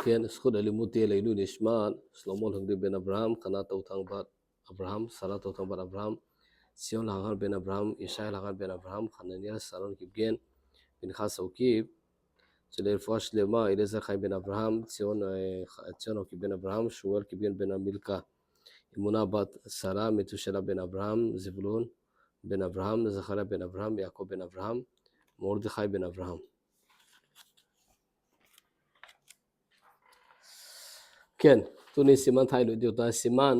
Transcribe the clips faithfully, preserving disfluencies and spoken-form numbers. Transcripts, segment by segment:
כן, זכות הלימוד תהיה לעילוי נשמת שלמה לונגדין בן אברהם, חנה טאוטאנג בת אברהם, שרה טאוטאנג בת אברהם, ציון להנגהאן בן אברהם, ישעיה להנגהאן בן אברהם, חנניה שרון קיפגן, פנחס אוקיפ, לרפואה שלמה, אליעזר חיים בן אברהם, ציון, אה, ח-, ציון אוקיפ בן אברהם, שמואל קיפגן בן מילכה, אמונה בת שרה, מתושלח בן אברהם, זבולון בן אברהם, זכריה בן אברהם, יעקב בן אברהם, מרדכי בן אברהם. כן, תוני סימן תאי לא דיוטה, סימן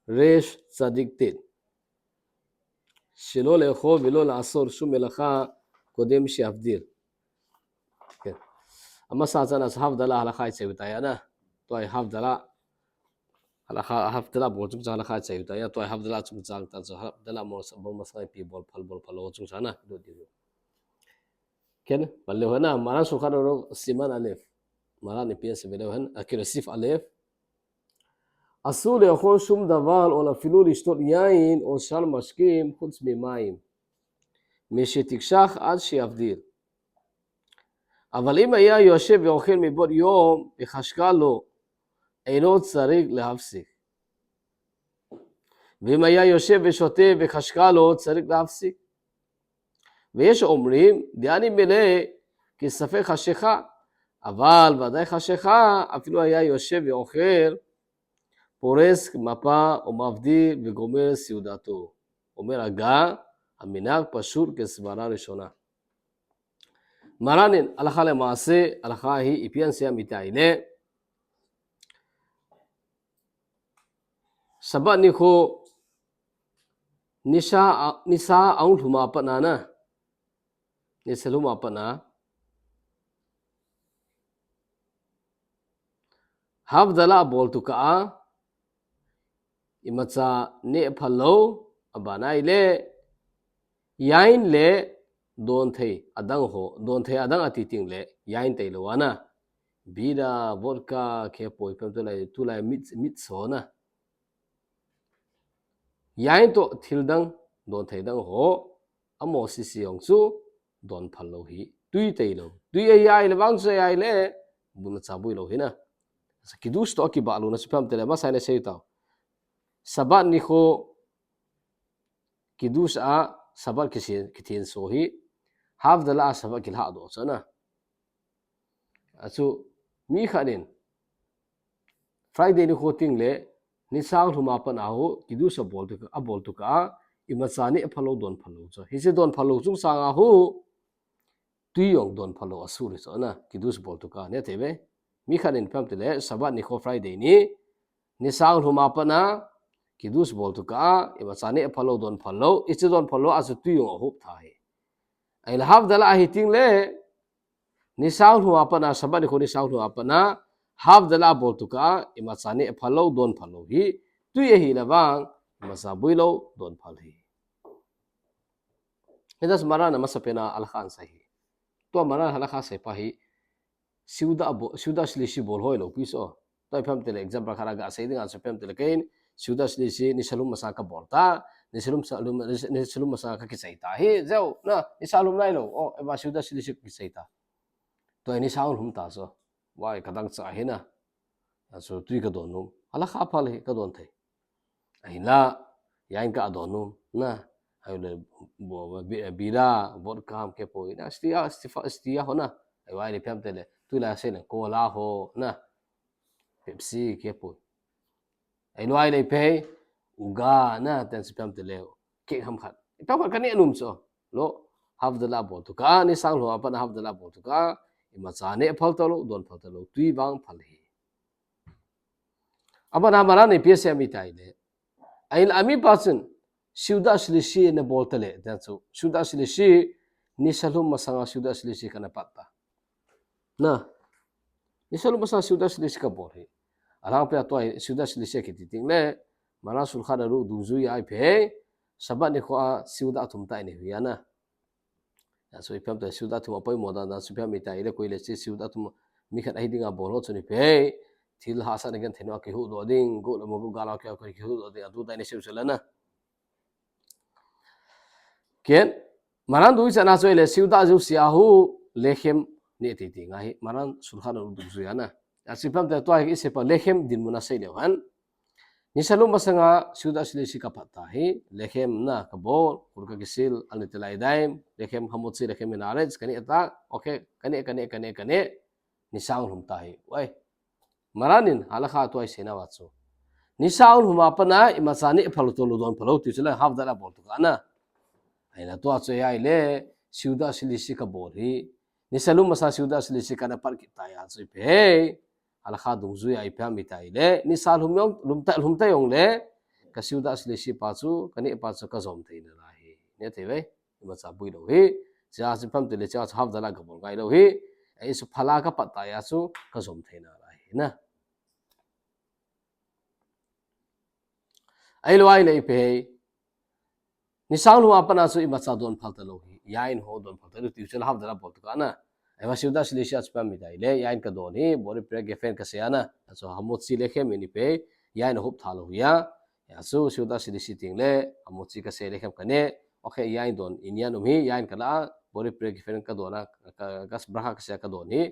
רש צדיק טית. שלא לאכול ולא לעשות שום מלאכה קודם שיבדיל. כן. Amasa chana sa הבדלה הלכה ichai uta ya na. Tua hi הבדלה הלכה, הבדלה bol chungchang הלכה ichai uta ya. Tua hi הבדלה chungchang tan sa הבדלה mo sa bol masang ipi bol phal bol phal lo chungchang na. Lo di lo. כן, אבל לא הנה, מרן שולחן ערוך סימן א', מרן ipi asei ולא הנה, אה, כאילו סעיף א', אסור לאכול שום דבר או אפילו לשתות יין או שאר משקה חוץ ממים, משתכשך עד שיבדיל. אבל אם היה יושב ואוכל מבעוד יום וחשכה לו, אינו צריך להפסיק. ואם היה יושב ושותה וחשכה לו, צריך להפסיק. ויש אומרים, דאני מילא, כי ספק חשכה, אבל ודאי חשכה, אפילו היה יושב ואוכל, פורס מפה ומבדיל וגומר סעודתו. אומר הגה, המנהג פשוט כסברה ראשונה. Maran in הלכה למעשה, הלכה hi ipi asei em iti ahile, Sabbath nikho nisa, nisa ahung lhum a pat na, nisa lhum a pat na, Havdalah abol tokah a, imacha neh phal lou, abana ahile, yain le donthei adang ho, donthei adang ati teng le, yain tailou ana. Bira, vodka, khe poi pem tulai, tulai mit, mit so na. Yain toh thil dang, donthei dang ho, amo sisi jong chu, don phal lou hi, tui tailou. Tui ahi ahile, vang chu ahi ahile, bu imacha boi lou hi na. Kiddush toh akibah louna chu ipi ham itile, masa a ina sei tau. Sabbath nikho, Kiddush a, Sabbath kithen, kithen so hi, Havdalah a Sabbath kilhah doh chu ana. Achu, mi khat in, Friday nikho teng le, nisa lhum a pat na ho, Kiddush abol tokah, abol tokah a, imacha neh phal lou, don phal lou chu. Hiche don phal lou chungchang a ho, tui jong don phal lou asur hi chu ana, Kiddush bol tokah a, neh thei ve. Mi khat in ipi ham itile, Sabbath nikho Friday ni, nisa lhum a pat na, Kiddush bol tokah a, imacha neh phal lou, don phal lou, hiche don phal lou a chu tui jong ahop tha hi. Ahile Havdalah ahi teng le, nisa lhum a pat na, Sabbath nikho nisa lhum a pat na, Havdalah abol tokah a, imacha neh phal lou, don phal lou hi, tui ahile vang, imacha boi lou, don phal hi. Hitia chu Maran in amasa pen a halakha asei hi. Tua Maran halakha asei pa hi, Seudah abo-, Seudah Shlishi bol hoi lou pi chu. Tua ipi ham itile example khat a gasei ding a chu ipi ham itile keiin, Seudah Shlishi nisa lhum masang kabol ta, nisa lhum sa-, lhum, nisa lhum masang kakichai ta. Hijeh a, na, nisa lhum nailou, o, eva Seudah Shlishi kakichai ta. Tua hi nisa lhum ta chu. Vai kadang cha hi na. Achu tui kadon nom. Halakha phal hi kadon thei. Ahinla, yain kadon nom, na. Ahile, bo-, bi-, bira, vodka ham khe poi, na, stia, stifa, stia ho na. Ahile ipi ham itile, tulai sei le, cola ho, na. Pepsi khe poi. Ahile ipi, uga, na, ten ipi ham itile, cake ham khat. Ipi ham khat kaneh nom chu. Lo, Havdalah abol tokah a, nisa lhum a pat na Havdalah abol tokah a, imacha neh phal talou, don phal talou, tui vang phal hi. Abana Maran in ipi asei em iti ahile, ahile amipa chun, Seudah Shlishi nabol tale, tia chu, Seudah Shlishi, nisa lhum masang a Seudah Shlishi kana pat ta. Na, nisa lhum masang a Seudah Shlishi kabol hi. Alangpi a tua hi Seudah Shlishi kiti teng le, Maran Shulchan Aruch dungjui a ipi, Sabbath nikho a Seudah thum tah ina hi ana. Achu ipi ham itile Seudah thum apoimo dan dan chu ipi ham iti ahile, koi le chu Seudah thum mi khat ahi ding a bol ho chun ipi, thil hahsatna genthei nau a kihuhdoh ding, goh le mo goh gal a ki, kihuhdoh ding, atu tah ina sei u chu le na. Ken, Maran dungjui chana chu ahile, Seudah jouse a ho, lechem neh tei teng ahi, Maran Shulchan Aruch dungjui a na. Achu ipi ham itile tua hi isei pa lechem dinmun a sei leu hen. Nisa lhum masanga Seudat Shlishi kapat ta hi, lechem na kabol, khut kakisil, ani te lai daim, lechem hamotzi lechem min haaretz, kaneh ta, okay, kaneh, kaneh, kaneh, kaneh, nisa ahung lhum ta hi. Uai, Maran in halakha tua isei nauva chu, nisa ahung lhum a pat a imacha neh phalou tolou don phalou tiu chu la Havdalah bol tokah na. Ahile tua chu ahile, Seudat Shlishi kabol hi, nisa lhum masa Seudat Shlishi kana pat kit ta a chu ipi ham, halakha dungjui a ipi ham itile, nisa lhum jong, lhum ta, lhum ta jongle, ka Seudat Shlishi pa chu, kaneh pa chu kajom thei nalai hi. Neh thei uve, imacha boi lou hi. Chea chu ipi ham itile, chea chu Havdalah kabol ngai lou hi. Ahi chu phala kapat ta a chu kajom thei nalai hi na. Ahilou ahile ipi ham, nisa lhum a pat a chu imacha don phal talou hi, yain ho don phal talou tiu chu la Havdalah bol tokah na. Ahivang Seudat Shlishi a chu ipi ham itile, yain kadon hi, Borei Peri Ageifen kasei a na. Achu hamotzi lechem in ipi ham, yain ahop tha lou hi a. Achu Seudat Shlishi tengle hamotzi kasei, lechem kaneh, okay, yain don, minyan um hi, yain kalah, Borei Peri Ageifen kadon a, ka, ka bracha kasei a kadon hi.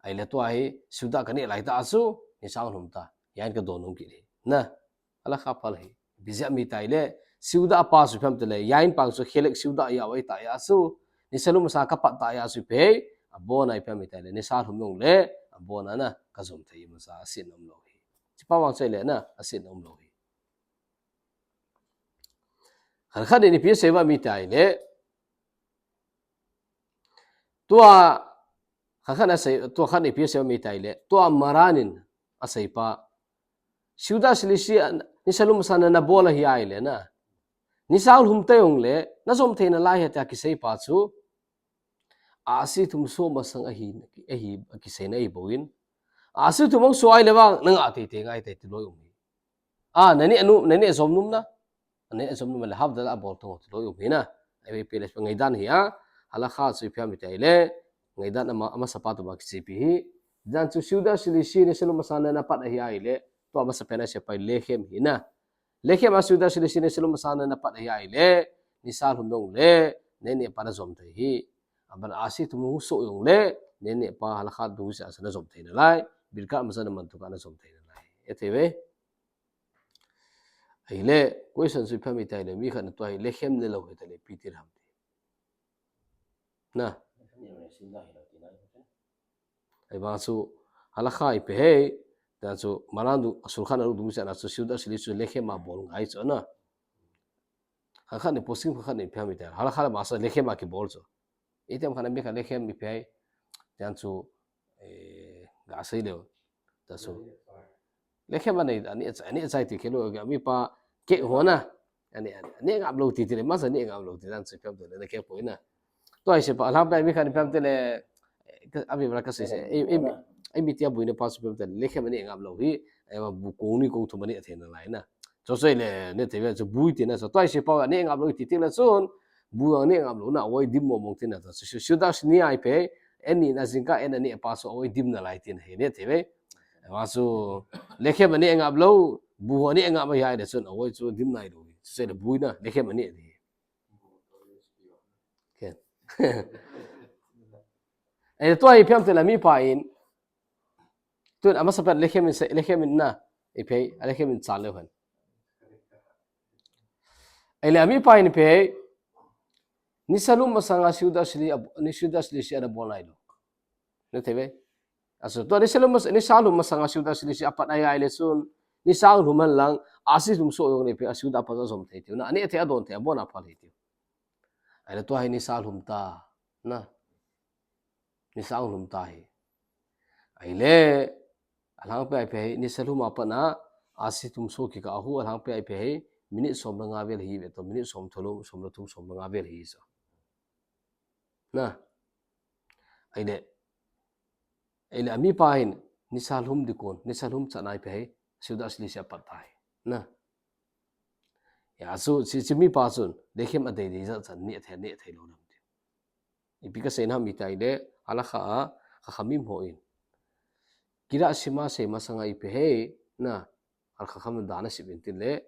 Ahile tua hi, Seudat kaneh lai ta a chu, nisa ahung lhum ta, yain kadon um kit hi. Na, halakha phal hi. Ipi jeh ham itile, Seudat pa chu ipi ham itile, yain pa chu Chelek Seudat a ahoi ta a chu, nisa lhum masa kapat ta a chu ipi ham, abon a ipi ham itile, nisa lhum jongle, abon a na, kajom thei, imacha asetna umlou hi. Hiche pa vang chu ahile na, asetna umlou hi. Khat khat in ipi asei uva ham itile, tua, khat khat in asei, tua khat in ipi asei uva ham itile, tua Maran in asei pa, Seudat Shlishi a, nisa lhum masa na nabol ahi ahile na, nisa lhum ta jongle, najom thei nalai hi tia kisei pa chu, ahsi thum soh masang ahi, ahi, akiseina ahi bou in, ahsi thum ahung soh ahile vang, nangah teitei ngai tai ti loi um hi. A, naneh nom, naneh jom nom na, naneh jom nom le Havdalah bol tong ti loi um hi na. Ahi, ipi le ngaidan hi a, halakha chu ipi ham itile, ngaidan ama, amasa pa tobang kichepi hi. Jan chu Seudat Shlishi nisa lhum masa na napat ahi ahile, tua amasapen a asei pa lechem hi na. Lechem a Seudat Shlishi nisa lhum masa na napat ahi ahile, nisa lhum jongle, naneh pa najom thei hi. Aban ahsi thum hung soh jongle, naneh pa halakha dungjui a chu najom thei nalai, Birkat Hamazon naman tokah najom thei nalai. Neh thei uve. Ahile, question chu ipi ham itile, mi khat in tua hi lechem nelou hitale ipi ti ham ti. Na. Ahivang chu, halakha ipi ham, tia chu, Maran dung, Shulchan Aruch dungjuiya chu, Seudat Shlishi chu lechem a bol ngai chu na. Khat khat in poskim, khat khat in ipi ham itile, halakha le masa lechem a kibol chu. Itiham khat in mi khat lechem ipi ham, tia chu, eh, gasei leu. Tia chu. Lechem anei, anei, anei chai ti khelou, mipa keh ho na. Anei, anei ngap lou ti ti le, masa anei ngap lou ti dan chu ipi ham itile, na keh poi na. Tua isei pa, alhangpi a mi khat in ipi ham itile, eh, ka, avi bra kasei sei, eh, eh, eh, mi tia boina pa chu ipi ham itile, lechem anei ngap lou hi, eh, bu kong ni kong thum anei thei nalai na. Chu chu ahile, neh thei uve chu bu tina chu. Tua isei pa, anei ngap lou ti ti le chun, bu anei ngap lou na, avoid dim mong mong tina chu. Su, su, Seudat Shnia ipi ham, an nina jingkah an aneh pa chu avoid dim nalai tina hi, neh thei uve. Ahivang chu, lechem anei ngap lou, bu anei ngap ahi ahile chun, avoid chu dim nailou hi. Chu chu ahile bu na, lechem anei di. Ken. Eh, tua hi ipi ham itile mipa in. Tun amasapen lechem in sei, lechem in na. Ipi ham, a lechem in chan leu hen. Ahile amipa in ipi ham, nisa lhum masanga Seudat Shli, ab-, ni Seudat Shlishi anabol nailou. Neh thei uve. Achu, tua nisa lhum mas-, nisa lhum masanga Seudat Shlishi apat ahi ahile chun, nisa lhum hen lang, ahsi thum soh jongle ipi ham, a Seudat pa chu ajom thei tiu na, aneh thei, adon thei, abon a phal hi tiu. Ahile tua hi nisa lhum ta, na. Nisa ahung lhum ta hi. Ahile, alhangpi a ipi ham, nisa lhum a pat a, ahsi thum soh kikah a hu, alhangpi a ipi ham, minute som le nga vel hi ve to, minute som tolou, som le thum, som le nga vel hi chu. Na. Ahile, ahile amipa hin, nisa lhum ding kon, nisa lhum chan a ipi ham, Seudat Shlishi apat ta hi. Na. Hijeh chun, hiche, hiche mipa chun, lechem adei dei jat chan, neh thei, neh thei lou nam ti. Ipi kasei ham itile, halakha a, Chachamim ho in. Kirat Shema sei masanga ipi ham, na, Chachamim dan a sip in tin le,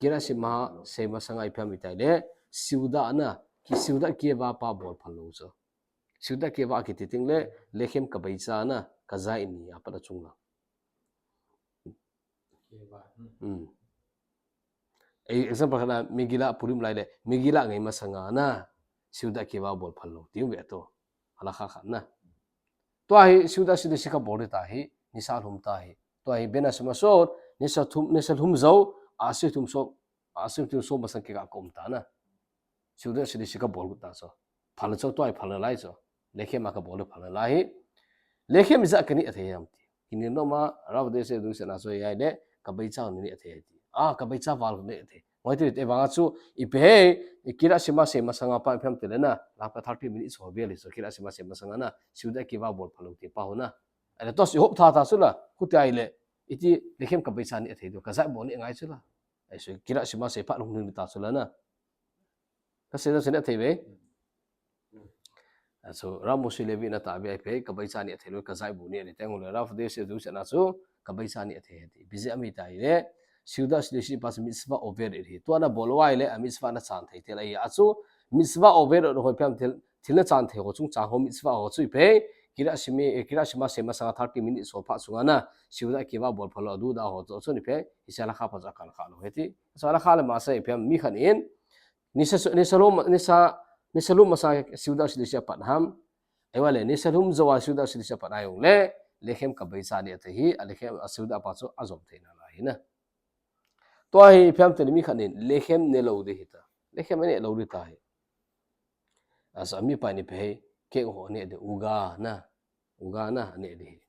Kirat Shema sei masanga ipi ham itile, Seudat na, ki Seudat Keva pa bol phal lou chu. Seudat Keva kiti teng le, lechem kabeicha na, kazai ni apat a chunglang. Hmm. Ei, example khat na, Megillah Purim lai le, Megillah ngai masanga na, Seudat Akiba bol phal lou, tiu ve to. Halakha khat na. Tua hi, Seudat Shlishit kabol ding ta hi, nisa lhum ta hi. Tua hi, Bein Hashemashot, nisa thum, nisa lhum jou, Asir thum som, Asir thum som masang kikah a um ta na. Seudat Shlishit kabol got ta chu. Phal chu tua hi phal nalai chu. Lechem a kabol le phal nalai hi. Lechem ijat kaneh thei ham ti. Kinin nom a, Rav Dessler dungset na chu ahile, kabeicha neh thei ti. Ah, kabeicha val neh thei. Ngoi ti te vang chu, ipi hi, Kiryat Shema sei masanga pat ipi ham tile na, lhangpa thirty minutes ho vel hi chu, Kiryat Shema sei masanga na, Seudat Akiba bol phal lou ti pa ho na. Ahile tua chu ihop tha ta chu la, khuti ahile, iti lechem kabeicha neh thei diu, kajait bou neh ngai chu la. Ahi chu, Kiryat Shema sei phat hung ding ta chu la na. Kasei chu neh thei ve. Ahi chu, Rav Moshe Levy na ta ve ahi pe, kabeicha neh thei lou, kajait bou neh, neh thei ngol le, Rav Dessler dungset na chu, kabeicha neh thei ti. Ipi jeh ham iti ahile, Seudat Shlishit pa chu mitzvah override hi. Tua na bol uva ahile, a mitzvah na chan thei tel ahi. Ahi chu, mitzvah override ho ipi ham til, thil na chan thei ho chungchang ho mitzvah ho chu ipi, Kiryat Shema, eh, Kiryat Shema sei masanga thirty minutes ho phat sunga na, Seudat Akiba bol phal lou, adu da ho chu, chu ipi, hiche halakha pa chu akal kha lou ahi ti. Chu halakha le masa ipi ham mi khat in, nisa, nisa lhum, nisa, nisa lhum masa Seudat Shlishit apat ham. Ahivang le, nisa lhum jou a Seudat Shlishit apat a jong le, lechem kabeicha neh thei hi, a lechem a Seudat pa chu ajom thei nalai hi na. Tua hi ipi ham tile mi khat in, lechem neh lou ding hi ta. Lechem neh lou ding ta hi. Ahi chu, a mipa in ipi hi, cake ho neh ding, uga na, uga na, neh ding hi.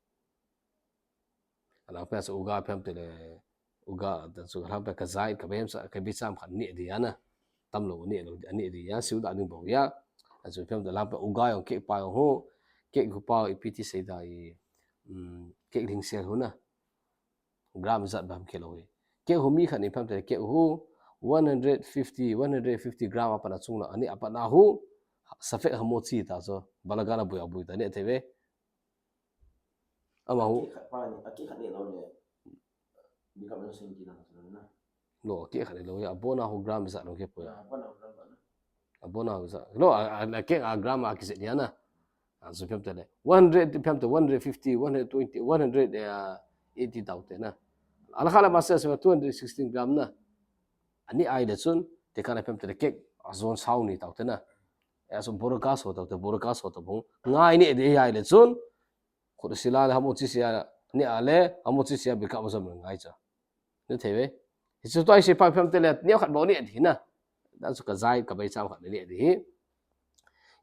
Alhangpi a chu uga ipi ham tile, uga, ta chu alhangpi a kajait, kabeicha, kabeicha khat neh ding ana. Tam lou, neh lou, neh ding a, Seudat ding bou a. Ahi chu ipi ham tile alhangpi a uga jong cake pa jong ho, cake ho pa ipi ti sei da i, um, cake lhingsel ho na. Gram ijat bang kilo hi. Cake ho mi khat in ipi ham tile cake ho, one hundred fifty, one hundred fifty gram apat a chung la, aneh apat a ho, safek hamotzi ta chu, balagan aboi aboi ta neh thei ve. Amaho. Cake khat pa ni, a cake khat neh lou le. Bikap lo sing ti na chu na. Lo, cake khat neh lou, abon a ho gram ijat lou kipoi. Ya, abon a ho gram ijat na. Abon a ho ijat. Lo, a, a, a cake a gram a kijih dia na. Ahi chu ipi ham tile. One hundred, ipi ham tile, one hundred fifty, one hundred twenty, one hundred, eh, eighty tau te na. Halakha le masa chu two hundred sixteen gram na. Aneh ahile chun, tekah na ipi ham tile cake, ajon sao ni tau te na. Ahi chu broadcast ho tau te, broadcast ho tau bou. Ngai neh ding ahile chun, Khut sila le hamotzi sia, neh a le, hamotzi sia bikap ajom ngai chu. Neh thei ve. Hichu tua hi sei pa ipi ham tile, neo khat bou neh ding hi na. Ahi chu kajait, kabeicha khat neh ding hi.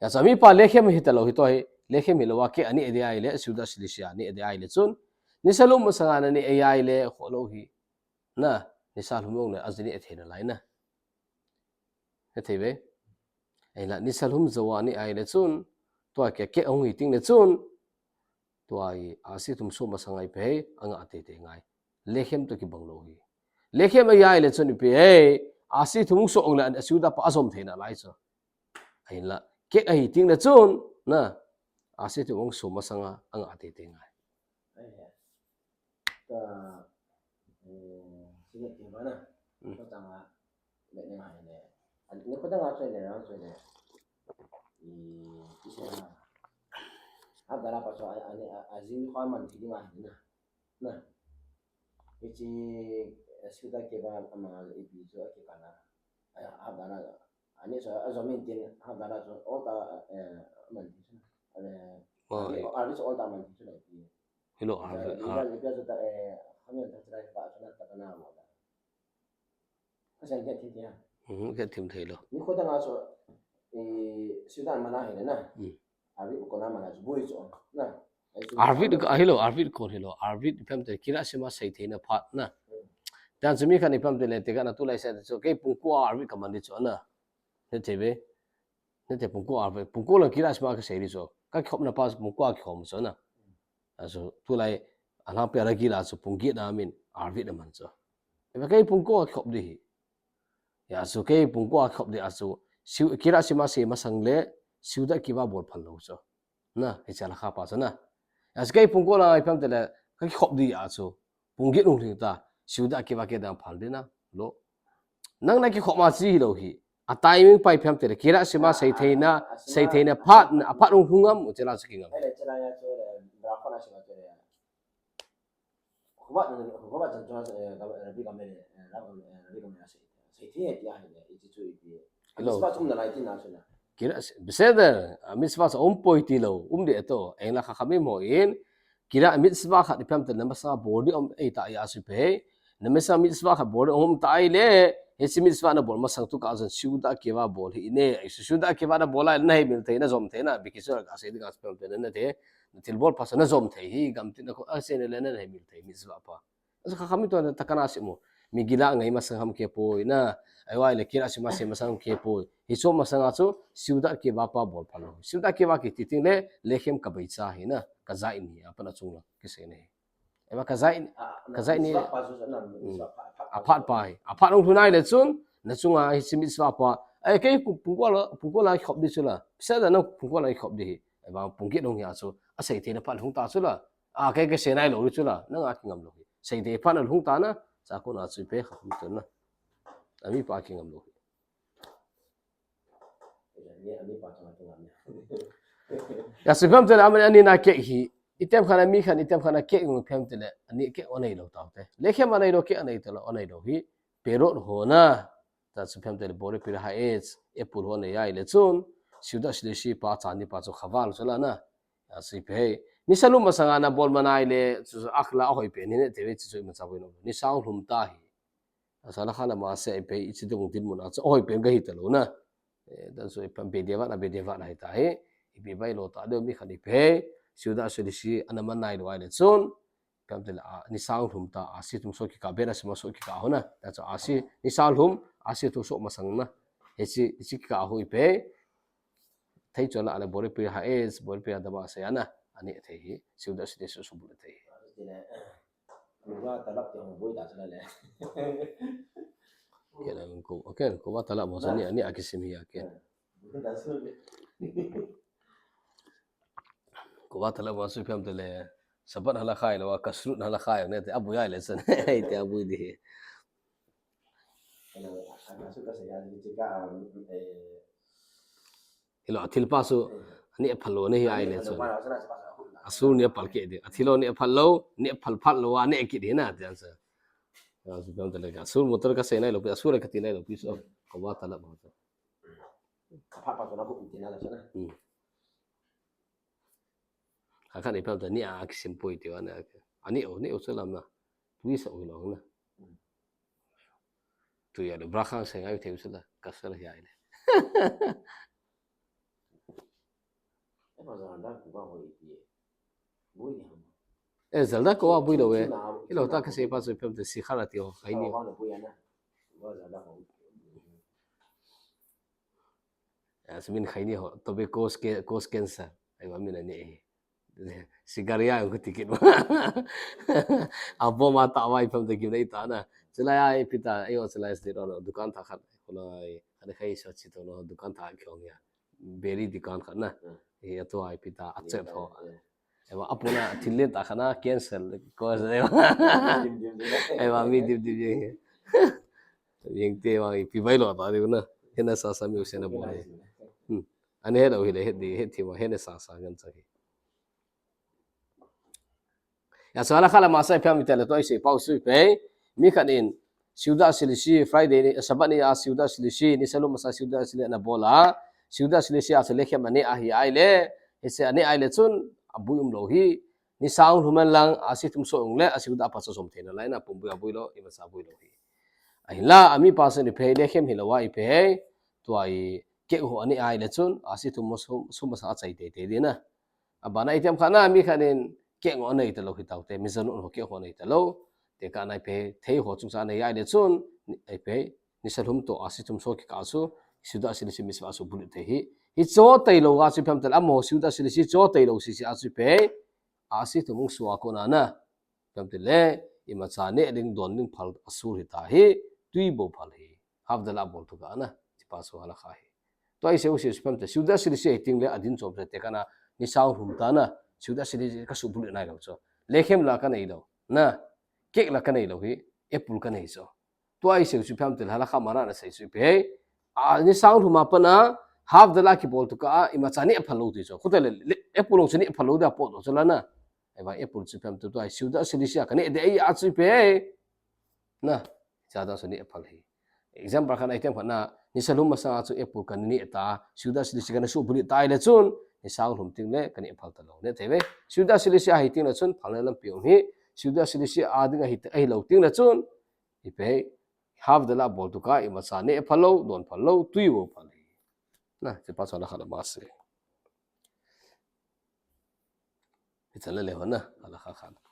Ahi chu mipa lechem hi ta lou hi tua hi, lechem hilou a cake aneh ding ahile, Seudat Shlishit aneh ding ahile chun. Nisa lhum masanga na neh ahile, khoh lou hi. Na, nisa lhum jong le, aji neh thei nalai na. Neh thei ve. Ahinla, nisa lhum jou a neh ahile chun, tua cake, cake ahung hi teng le chun, tua hi, Asir thum som masanga ipi hi, angah teitei ngai. Lechem toh kibang lou hi. Lechem ahi ahile chun ipi hi, Asir thum som le, a Seudat pa ajom thei nalai chu. Ahinla, cake ahi teng le chun, na, Asir thum som masanga, angah teitei ngai. Ahi. Ta, eh, sige, tingba na. Hmm. Kotang a, be ne ngai le. An, ni kotang a choi le, a choi le. I, i se na. Havdalah pa chu, a, a, a, a jing kho man thi ding ahi na. Na. Hiche, eh, Seudat Akiba ama le ipi chu akikah na. A, Havdalah. Ani chu ajom in tin, Havdalah chu alta, eh, man thi chu. Eh, oh, Arvit, eh. Arvit chu alta man thi chu na ipi. Hilou, Arvit, Arvit, ah. Arvit chu ta, eh, Hamyan ta chu ta chu na ta na mo da. Ka san ke thi thi ha. Mhm, ke thim thei lou. Ni kotang a chu, eh, Seudat man ahi le na. Hmm. Arvit kona man a chu boi chu na. Arvit ka hilou, Arvit kon hilou. Arvit ipi ham tile Kiryat Shema sei theina phat na. Hmm. Tua chu mi khat in ipi ham tile, tekah na tulai sei chu, kei pung ko a Arvit kaman ding chu na. Neh thei ve. Neh thei pung ko a Arvit. Pung ko lang Kiryat Shema kasei ding chu. Kakhop na pa pung ko a kikhom chu na. Ahi chu tulai alhangpi a ragila chu pung get na min Arvit aman chu. Ipi kei pung ko a kikhop ding hi. Ahi chu kei pung ko a kikhop ding ahi chu. Siu, Kiryat Shema sei masang le, Seudat Akiba bol phal lou chu. Na, hiche halakha pa chu na. Ahi chu kei pung ko lang ipi ham tile, kakikhop ding ahi chu. Pung get hung lhing ta, Seudat Akiba ke dang phal ding na, lo. Nang na kikhop ma chi hilou hi. A timing pa ipi ham tile, Kiryat Shema sei theina, sei theina phat, a phat hung hung ngam, chela chu kingam. Ele, chela ya chu, eh, bra kho na shima chu, eh. Khuba, khuba chan chun, eh, Rabbi Gamliel, eh, Rabbi Gamliel, eh, Rabbi Gamliel sei, sei thei ti ahi le, iti chu ipi. Hello. Mitzvah chom nalai tina chu na. Kira, beseder, a mitzvah chu umpoi tilou, um ding ahi to, ahinla Chachamim hon, kira mitzvah khat ipi ham itile na masanga bol ding um ahi tai ati peh. Na masanga mitzvah khat bol ding um tai le, hiche mitzvah nabol masang tokah chun seudat akeva bol hih in, ahi seudat akeva nabol a le nahei mil thei, najom thei na, bikisur ka sei ding ati peh na thei, na thilbol phat chu najom thei hi, gamtina ko, asei na le nahei mil thei mitzvah pa. Asa Chachamim toh takana sim u. Megillah ngai masang ham kei poi na. Ahivang le kira sim masang ham kei poi. Hiche masanga chu seudat akeva pa bol phal lou. Seudat akeva kiti teng le lechem kabecha hi na. Kazait ni, apat achung lou. Kisei ni. Ahivang kazait, kazait ni. Aphat pa hi. Aphat hung lhun nai le chun. Nachunga hiche mitzvah pa. Ai kei pung, pung ko la, pung ko la khop ding chu la. Beseder na pung ko la khop ding hi. Ahivang pung get hung hi a chu. Asei thei na phat hung ta chu la. A, kei, kei sei nai lou chu la, nang a kingam lou hi. Sei thei phat na lhung ta na, sa ko na chu pe kha khum tun na. Ami pa kingam lou hi. Ya, ati peh ham itile, ami, ani na kek hi. Item khat na mi khat, item khat na kek ngu peh ham itile, ani kek anei lou tau te. Lechem anei lou, kek anei talou, anei lou hi. Perot ho na. Ati peh ham itile Borei Piri Ha'etz, apple ho anei a le chun, Seudat Shlishi pa, chani pa chu chaval chu la na. Ati peh. Nisa lhum masanga nabol man a le, chu, chu akla ahoi pen hi ne, te ve chu, chu imacha boi lou. Nisa lhum ta hi. Asa la kha la ma se pe, ichi dong dinmun a chu ahoi pen kahi talou na. Eh, dan chu ipi ham bediavad na, bediavad na hi ta hi. Ipi bailou ta ding mi khat ipi ham. Seudat Shlishi ana man a le chun. Peh ham itile, a, nisa lhum ta, asi thum soh kikah, ber asi ma soh kikah ho na. Ati chu asi, nisa lhum, asi thum soh masang na. Hiche, hiche kikah ho ipi ham. Thei chu la le Borei Piri Ha'etz, Borei Piri Adama sei a na. Ani thei hi, Seudat Shlishi chu bol thei hi. Khuba talab ti hung boi ta chu la le. Kei la ko, okay, khuba talab mo chu ani, ani a kisim hi a kei. Khuba talab mo chu ipi ham itile, Shabbat halakha ilou, kashrut halakha ilou, ne te aboi a le chun, te aboi ding hi. Hilou, athil pa chu, ani aphal lou, ne hi a le chun. Asur ne aphal kit ding. Athil ho ne aphal lou, ne aphal phal lou, a ne kit hi na, ti a chu. Asur motor kasei nai lou pi, asur kati nai lou pi chu. Khuba talab mo chu. Aphat pa chu na ko ti na la chu na. Hmm. Hakhat ni pam ta ni a kisim poi ti va na. Ani o, ni o chu lam na. Tui sa o lou na. Tui a le bracha sei ngai thei u chu la. Ka sa la hi a le. Eh, Zelda ko a boi lou e. Hilou ta kasei pa chu pam ta sikha la ti o. Ai ni. Asmin khaini ho, tobacco, cause cancer. Ai wa min ani. Sigaria ko tikit ma. Abo ma ta wa ipam ta gim na ita na. Chulai ai pita, ai o chulai state o dukan tha khat. Ko lai, khat khai sa chi to no dukan tha kyong ya. Beri dukan khat na. Hi atu ai pita, achep ho. Ewa, apuna thil len ta khana cancel ko se. Ewa, mi dim dim ye. Yeng te wa ipi vai lou ta de na. Hena sa sa mi u se na bo. Hmm. Ani helou hile, het di, het thi wa, hena sa sa ngan sa hi. Ya sa la khala ma sa pya mi tele to ise pau sui pe. Mi khat in Seuda Selishi, Friday ni, Sabbath ni a Seuda Selishi, ni salu masa Seuda Selishi na bola. Seuda Selishi a se lekhem ani a hi ai le, hi se ani ai le chun, abui um lou hi. Ni sang lhum lang, a si thum so ung le, a Seuda pa sa som thei na lai na, pum bui abui lou, i masa bui lou hi. Ahinla, ami pa sa ni pe, lekhem hi lou wa i pe, tua i kek ho ani ai le chun, a si thum so, so masa a chai te te di na. Abana itiam khat na mi khat in kek ho anei talou hi tau te, mi zanu ho kek ho anei talou. Te ka nai pe, thei ho chung sa anei ai le chun, ai pe, ni sa lhum to a si thum so kikah su, Seuda Selishi mitzvah su bulut thei hi. Hi cho tailou a su pem tel amo, Seuda Selishi cho tailou si si a su pe, a si thum ung su a ko na na. Pem tel le, i ma cha ne ding don ding phal a su hi ta hi, tui bo phal hi. Havdalah bol tu ka na, ti pa su halakha hi. Tua i se u se u pem te, Seuda Selishi ting le adin chom te, te ka na, ni sang lhum ta na, Seuda Selishi ka su bulut nai lou cho. Lekhem la ka nei lou, na, kek la ka nei lou hi, apple ka nei cho. Tua i se u se u pem te, halakha mara na sei su pe, a, ni sang lhum a pa na, Havdalah ki bol tu ka, i ma cha ne phal lou ti cho. Khute le, le, apple lou se ne phal lou da po to cho la na. Ahivang apple chu ipi ham tua, Seudat Cilicia kaneh ding ahi a chu ipi. Na, Seudat chu neh phal hi. Example khat ahi, time khat na, nisa lhum masanga chu apple kaneh ta, Seudat Cilicia kana suhbulhit ta ahile chun, nisa lhum tengle kaneh phal talou. Neh thei ve. Seudat Cilicia ahi tengle chun, phalna lampi um hi. Seudat Cilicia a ding ahi, ahilou tengle chun, ipi, Havdalah bol tokah imacha neh phal lou, don phal lou, tui vo phal hi. Na, hiche pa chu halakha lama sei. Hichan le le hon na, halakha khat.